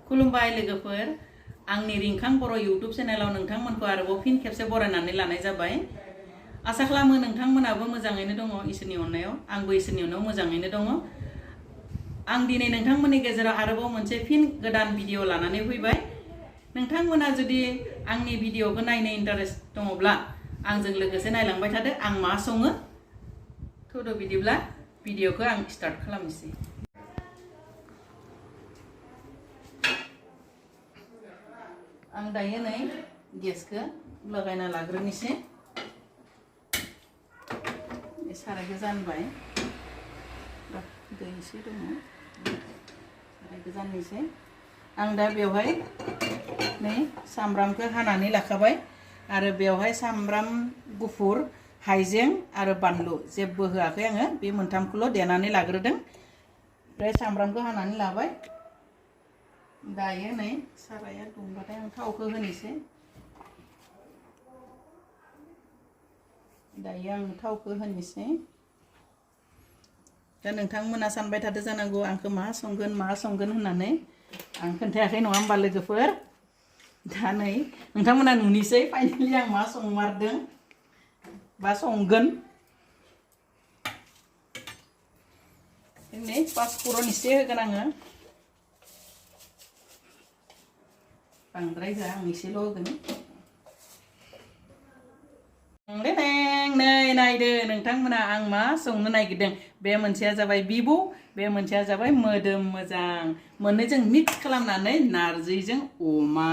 खुलुमबाय लोगोफोर आंनि रिंखां बर' यूट्यूब चेनेलाव नोंथांमोनखौ आरोबाव फिन खेबसे बरायनानै लानाय जाबाय। आसा खालामो नोंथांमोनाबो मोजाङैनो दङ इसोरनि अननायाव। आंबो इसोरनि अननायाव मोजाङैनो दङ। आं दिनै नोंथांमोननि गेजेराव आरोबाव मोनसे फिन गोदान भिडिअ लानानै फैबाय। नोंथांमोना जुदि आंनि भिडिअखौ नायनो इन्टारेस्ट दङब्ला आंजों लोगोसे नायलांबाय थादो आं मा सङो। थौदो बिदिब्ला भिडिअखौ आं स्टार्ट खालामनोसै। आं दायो नै गेसखौ लगायना लाग्रोनोसै। सारायखौ जानबाय, दै एसे दङ, सारायखौ जाननोसै। आं दा बेवहाय नै सामब्रामखौ हानानै लाखाबाय आरो बेवहाय सामब्राम गुफुर, हाइजें आरो बानलु जेबो होआखै आङो, बे मोनथामखौल' देनानै लाग्रोदों। ओमफ्राय सामब्रामखौ हानानै लाबाय। दायो नै साराया दुंबाथाय आं थावखौ होनोसै। दायो आं थावखौ होनोसै। दा नोंथांमोना सानबाय थादो जानांगौ आंखौ मा संगोन होननानै। आं खोन्थायाखै नङा होमबा लोगोफोर। दा नै नोंथांमोना नुनोसै फाइनालि आं मा संमारदों बा संगोन। नै पाँचफोरन एसे होगोन आङो, बांद्राय होआ, आं एसेल' होगोन। नै नायदो नोंथांमोना आं मा संनो नागिरदों। बे मोनसेया जाबाय बिबु, बे मोनसेया जाबाय मोदोम मोजां। मोननैजों मिक्स खालामनानै नारजिजों अमा।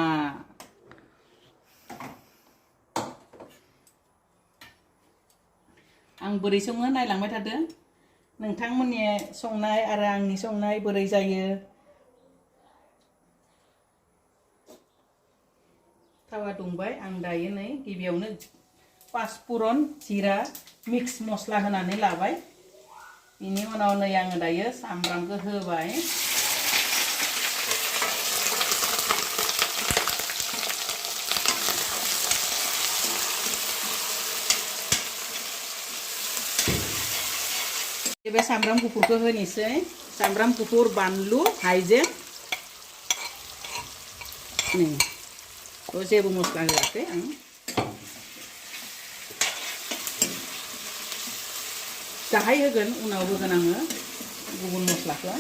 आं बोरै सङो नायलांबाय थादो। नोंथांमोननि संनाय आरो आंनि संनाय बोरै जायो। थावा दुंबाय, आं दायो नै गिबियावनो पाँचफोरन जिरा मिक्स मस्ला होनानै लाबाय। बेनि उनाव नै आङो दायो सामब्रामखौ होबाय। बे सामब्राम गुफुरखौ होनोसै। सामब्राम गुफुर, बानलु, हाइजें। नै जेबो मस्ला होआखै आं। दाहाय होगोन, उनाव होगोन आङो गुबुन मस्लाखौ।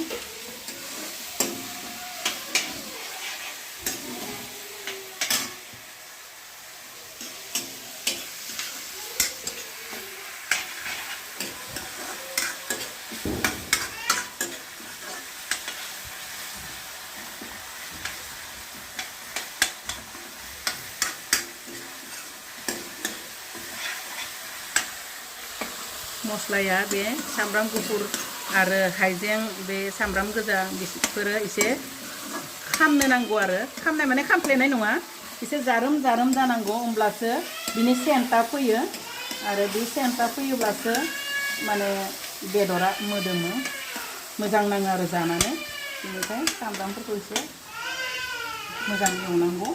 मस्लाया बे सामब्राम गुफुर आरो हाइजें, बे सामब्राम गोजा बेफोरो एसे खामनो नांगौ आरो खामनाय माने खामफ्लेनाय नङा, एसे जारोम जारोम जानांगौ, होमब्लासो बिनि सेन्टआ फैयो। आरो बे सेन्टआ फैयोब्लासो माने बेदरा मोदोमो, मोजां नाङो आरो जानानै। बेनिफ्राय सामब्रामफोरखौ एसे मोजां एवनांगौ।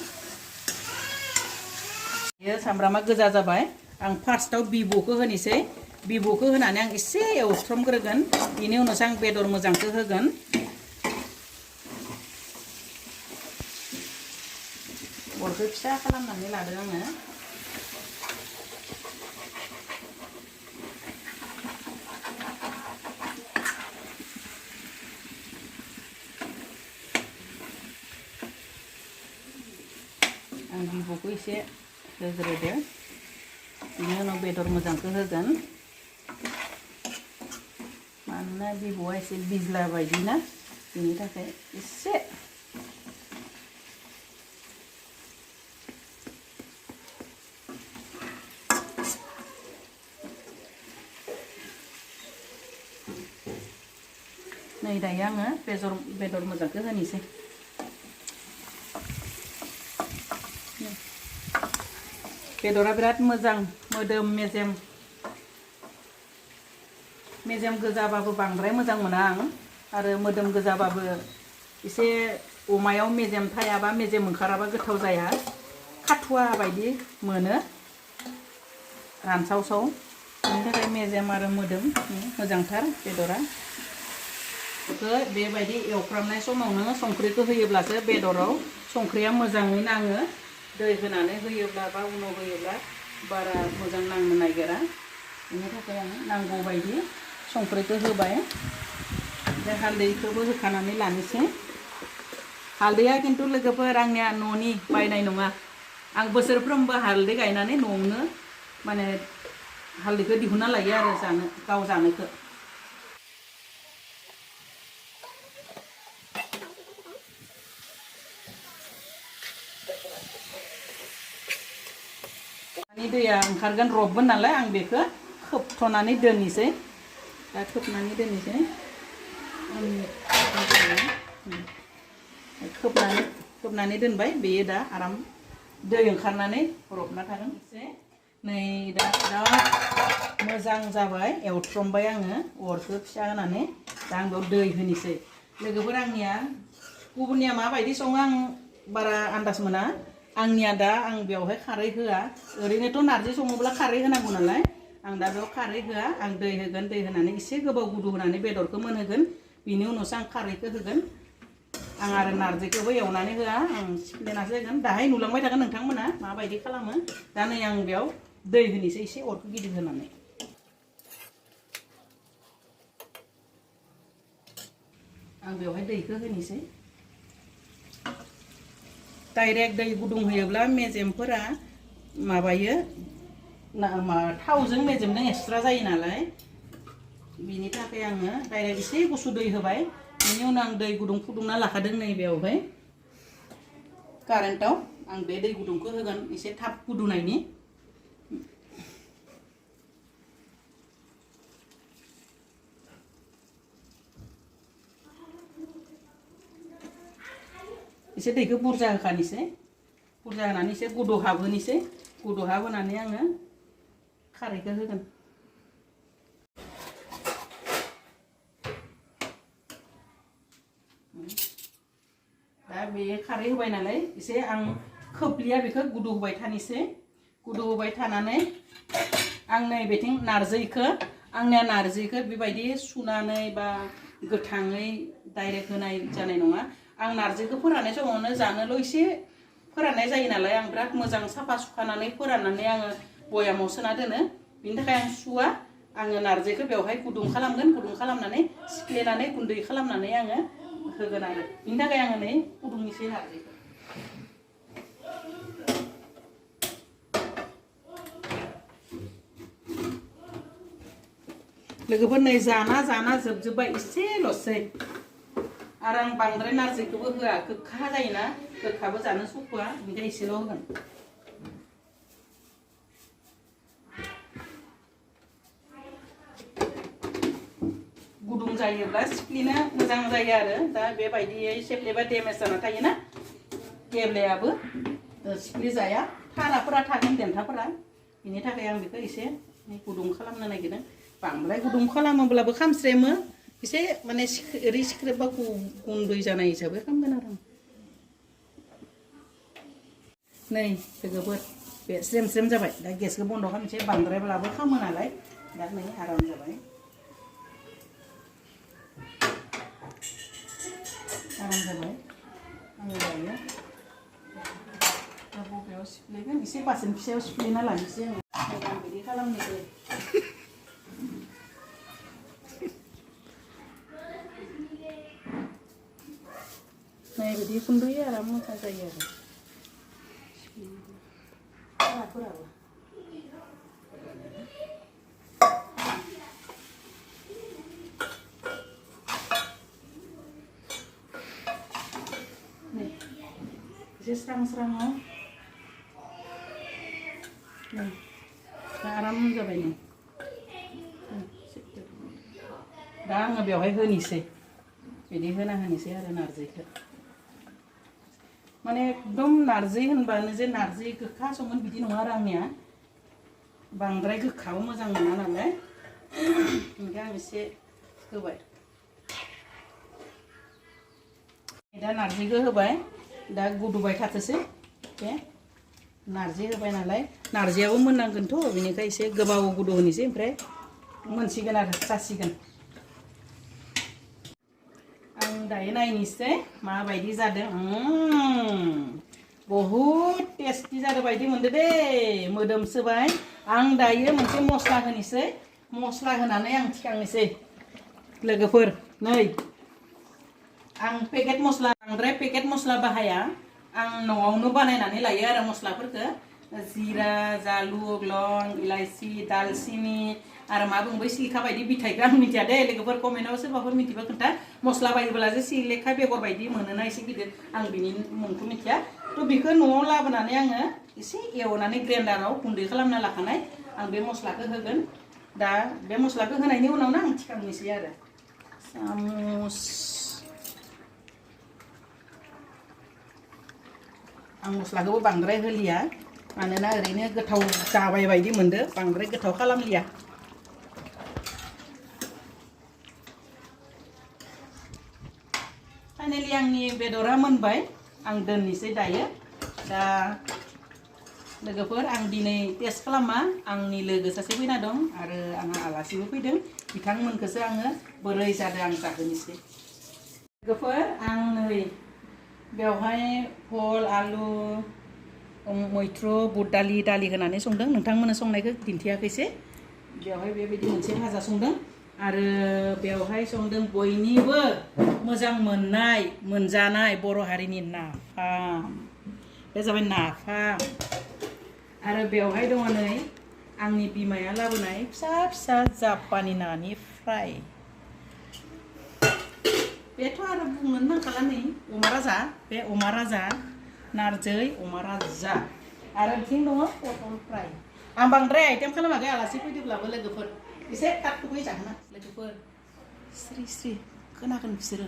बेयो सामब्रामा गोजा जाबाय। आं फार्स्टआव बिबुखौ होनोसै। बिबुखौ होनानै आं एसे एवस्रोमग्रोगोन, बेनि उनावसो आं बेदर मोजांखौ होगोन। अरखौ फिसा खालामनानै लादों आङो। आं बिबुखौ एसे होग्रोदो, बेनि उनाव बेदर मोजांखौ होगोन। मानोना बिबुआ एसे बिज्ला बायदि ना, बेनि थाखाय एसे नै दायो आङो बेदर मोजांखौ होनोसै। बेदरा बिराद मोजां, मोदोम मेजेम गोजाबाबो बांद्राय मोजां मोना आं, आरो मोदोम गोजाबाबो एसे अमायाव मेजेम थायाबा, मेजेम ओंखाराबा गोथाव जाया, खाथुवा बायदि मोनो, रानसावसाव। बेनि थाखाय मेजेम आरो मोदोम मोजांथार बेदरा। बेखौ बेबायदि एवफ्रामनाय समावनो संख्रिखौ होयोब्लासो बेदराव संख्रिया मोजाङै नाङो दै होनानै होयोब्ला बा उनाव होयोब्ला बारा मोजां नांनो नागिरा बेनि थाखाय आं नांगौ बायदि संख्रिखौ होबाय ओमफ्राय हालदैखौबो होखानानै लानोसै हालदैया खिन्थु लोगोफोर आंनिया न'नि बायनाय नङा आं बोसोरफ्रोमबो हालदै गायनानै न'आवनो माने हालदैखौ दिहुनना लायो आरो जानो गाव जानोखौ दैया ओंखारगोन रबगोन नालाय आं बेखौ खोबथ'नानै दोननोसै दा खोबनानै दोननोसै खोबनानै दोनबाय बेयो दा आराम दै ओंखारनानै रबना थागोन एसे नै दा बिराद मोजां जाबाय एवथ्रमबाय आङो अरखौ फिसा होनानै दा आं बेयाव दै होनोसै लोगोफोर आंनिया गुबुननिया माबायदि सङो आं बारा आन्दाज मोना आंनिया दा आं बेवहाय खारै होआ ओरैनोथ' नारजि सङोब्ला खारै होनांगौ नालाय आं दा बेयाव खारै होआ आं दै होगोन दै होनानै एसे गोबाव गुदु होनानै बेदरखौ मोनहोगोन बिनि उनावसो आं खारैखौ होगोन आं आरो नारजिखौबो एवनानै होआ आं सिफ्लेनासो होगोन दाहाय नुलांबाय थागोन नोंथांमोना माबायदि खालामो दा नै आं बेयाव दै होनोसै एसे अरखौ गिदिर होनानै आं बेवहाय दैखौ होनोसै डाइरेक्ट दै गुदुं होयोब्ला मेजेमफोरा माबायो थावजों मेजेमजों एक्सट्रा जायो नालाय बिनि थाखाय आङो डाइरेक्ट एसे गुसु दै होबाय बेनि उनाव आं दै गुदुं फुदुंना लाखादों नै बेवहाय कारेन्टआव आं बे दै गुदुंखौ होगोन एसे थाब फुदुंनायनि एसे दैखौ बुरजा होखानोसै बुरजा होनानै एसे गुदु हाबहोनोसै गुदु हाबहोनानै आङो खारैखौ होगोन दा बे खारै होबाय नालाय एसे आं खोबलिया बेखौ गुदु होबाय थानोसै गुदु होबाय थानानै आं नै बेथिं आंनिया नारजिखौ बेबायदि सुनानै बा गोथाङै डाइरेक्ट होनाय जानाय नङा आं नारजिखौ फोराननाय समावनो जानोल' एसे फोराननाय जायो नालाय आं बिराद मोजां साफा सुखानानै फोराननानै आङो बयामाव सोना दोनो बिनि थाखाय आं सुवा आङो नारजिखौ बेवहाय गुदुं खालामगोन गुदुं खालामनानै सिफ्लेनानै गुन्दै खालामनानै आङो होगोन आरो बिनि थाखाय आङो नै फुदुंनोसै नारजिखौ लोगोफोर नै जाना जोबजोब्बाय एसेल'सै आरो आं बांद्राय नारजिखौबो होआ गोखा जायोना गोखाबो जानो सुखुवा बेनिखायनो एसेल' होगोन गुदुं जायोब्ला सिफ्लेनो मोजां जायो आरो दा बेबायदियै सिफ्लेबा डेमेज जाना थायोना गेब्लेयाबो सिफ्ले जाया थाराफोरा थागोन देन्थाफोरा बिनि थाखाय आं बेखौ एसे गुदुं खालामनो नागिरदों बांद्राय गुदुं खालामोब्लाबो खामस्रेमो एसे माने ओरै सिख्रेबबा गुन्दै जानाय हिसाबै खालामगोन आरो नै लोगोफोर बे स्रेम जाबाय दा गेसखौ बन्द' खालामनोसै बांद्रायब्लाबो खामो नालाय दा नै आराम जाबाय आराम जाबाय आङो दायो दा बबेयाव सिफ्लेगोन एसे बासन फिसायाव सिफ्लेना लानोसै आङो बिदि खालामनोसै नै बिदि खुन्दुयो आराम मोजां जायो आरो थाराफोराबो एसे स्रां नै दा आराम जाबाय नै दा आङो बेवहाय होनोसै बिदि होना होनोसै आरो नारजिखौ माने एकदम नारजि होनबानो जे नारजि गोखा संगोन बिदि नङा आरो आंनिया बांद्राय गोखाबो मोजां मोना नालाय ओंखायनो आं एसे होबाय दा नारजिखौ होबाय दा गुदुबाय थाथोसै बे नारजि होबाय नालाय नारजियाबो मोननांगोनथ' बेनिखाय एसे गोबाव गुदु होनोसै ओमफ्राय मोनसिगोन आरो जासिगोन दायो नायनोसै माबायदि जादों बहुद टेस्टि जादों बायदि मोनदो दे मोदोमसोबाय आं दायो मोनसे मस्ला होनोसै मस्ला होनानै आं थिखांनोसै लोगोफोर नै आं पेकेट मस्ला बांद्राय पेकेट मस्ला बाहाया आं न'आवनो बानायनानै लायो आरो मस्लाफोरखौ जिरा जालुक लं इलाइचि दालचिनि आरो मा बुङो बै सिलिखा बायदि बिथाइखौ आं मिथिया दे लोगोफोर कमेन्टआव सोरबाफोर मिथिबा खोन्था मस्ला बायोब्ला जे सिलेखा बेगर बायदि मोनोना एसे गिदिर आं बिनि मुंखौ मिथिया थ' बेखौ न'आव लाबोनानै आङो एसे एवनानै ग्रेन्डाराव गुन्दै खालामना लाखानाय आं बे मस्लाखौ होगोन दा बे मस्लाखौ होनायनि उनावनो आं थिखांनोसै आरो सामुस आं मस्लाखौबो बांद्राय होलिया मानोना ओरैनो गोथाव जाबाय बायदि मोनदो बांद्राय गोथाव खालामलिया फाइनालि आंनि बेदरा मोनबाय आं दोननोसै दायो दा लोगोफोर आं दिनै टेस्ट खालामा आंनि लोगो सासे फैना दं आरो आंहा आलासिबो फैदों बिथांमोनखौसो आङो बोरै जादों आं जाहोनोसै लोगोफोर आं नै बेवहाय फल आलु मैथ्रु बुट दालि होनानै संदों नोंथांमोना संनायखौ दिन्थियाखैसै बेवहाय बेबायदि मोनसे भाजा संदों आरो बेवहाय संदों बयनिबो मोजां मोनजानाय बर' हारिनि नाफाम बे जाबाय नाफाम आरो बेवहाय दङ नै आंनि बिमाया लाबोनाय फिसा फिसा जापानि नानि फ्राय बेथ' आरो बुंनो नांखाला नै अमा राजा बे अमा राजा नारजि अमा राजा आरो बिथिं दङ पटल फ्राय आं बांद्राय आइटेम खालामाखै आलासि फैदोंब्लाबो लोगोफोर एसे टाकटुकै जाहोना लोगोफोर स्रि स्रि खोनागोन बिसोरो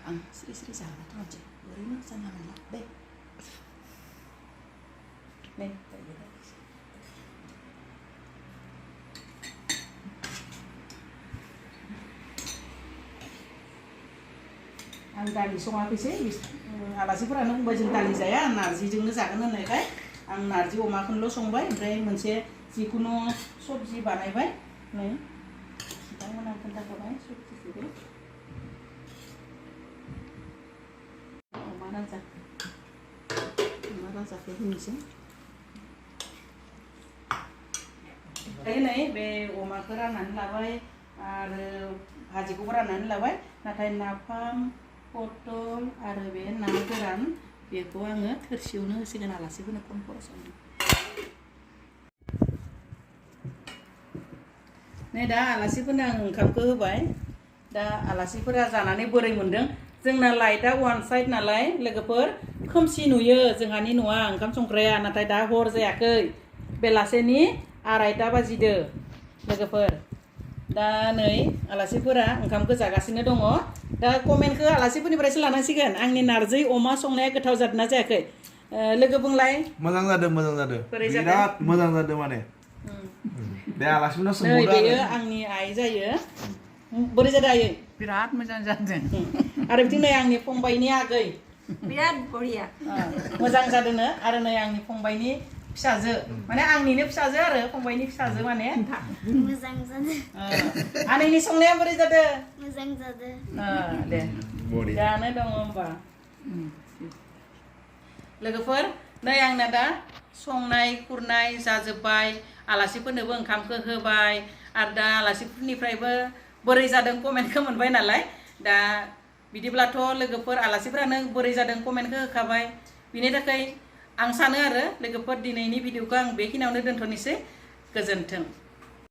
आं स्रि स्रि जाहोना थांसै ओरैनो जाना मोनला दे नै आं दालि सङाखैसै आलासिफोरानो बुंबाय जों दालि जाया नारजिजोंनो जागोन होननायखाय आं नारजि अमाखौल' संबाय ओमफ्राय मोनसे जिखुनु सबजि बानायबाय नै बिथांमोना खोन्थाखाबाय सबजिखौबो अमा राजाखौ होनोसै दायो नै बे अमाखौ राननानै लाबाय आरो भाजिखौबो राननानै लाबाय नाथाय नाफाम पटल आरो बे ना गोरान बेखौ आङो थोरसियावनो होसिगोन आलासिफोरनो फन खरसावनो नै दा आलासिफोरनो आं ओंखामखौ होबाय दा आलासिफोरा जानानै बोरै मोनदों जोंना लाइटआ वान साइड नालाय लोगोफोर खोमसि नुयो जोंहानि न'आ ओंखाम संग्राया नाथाय दा हर जायाखै बेलासेनि 2:30 बाजिदो लोगोफोर दा नै आलासिफोरा ओंखामखौ जागासिनो दङ दा कमेन्टखौ आलासिफोरनिफ्रायसो लानांसिगोन आंनि नारजि अमा संनाया गोथाव जादोंना जायाखै लोगो बुंलाय मोजां जादों बिराद मोजां जादों माने बे आलासिफोरनाव सोंहरदो नै बेयो आंनि आइ जायो बोरै जादों आयै बिराद मोजां जादों आरो बिथिं नै आंनि फंबायनि आगै बिराद बरिया मोजां जादोंनो आरो नै आंनि फंबायनि फिसाजो माने आंनिनो फिसाजो आरो फंबायनि फिसाजो माने मोजां जादों आनैनि संनाया बोरै जादों मोजां जादों दे जानो दङ होमबा लोगोफोर नै आंना दा संनाय खुरनाय जाजोब्बाय आलासिफोरनोबो ओंखामखौ होबाय आरो दा आलासिफोरनिफ्रायबो बोरै जादों कमेन्टखौ मोनबाय नालाय दा बिदिब्लाथ' लोगोफोर आलासिफोरानो बोरै जादों कमेन्टखौ होखाबाय बिनि थाखाय आं सानो आरो लोगोफोर दिनैनि भिडिअखौ आं बेखिनियावनो दोनथ'नोसै गोजोन्थों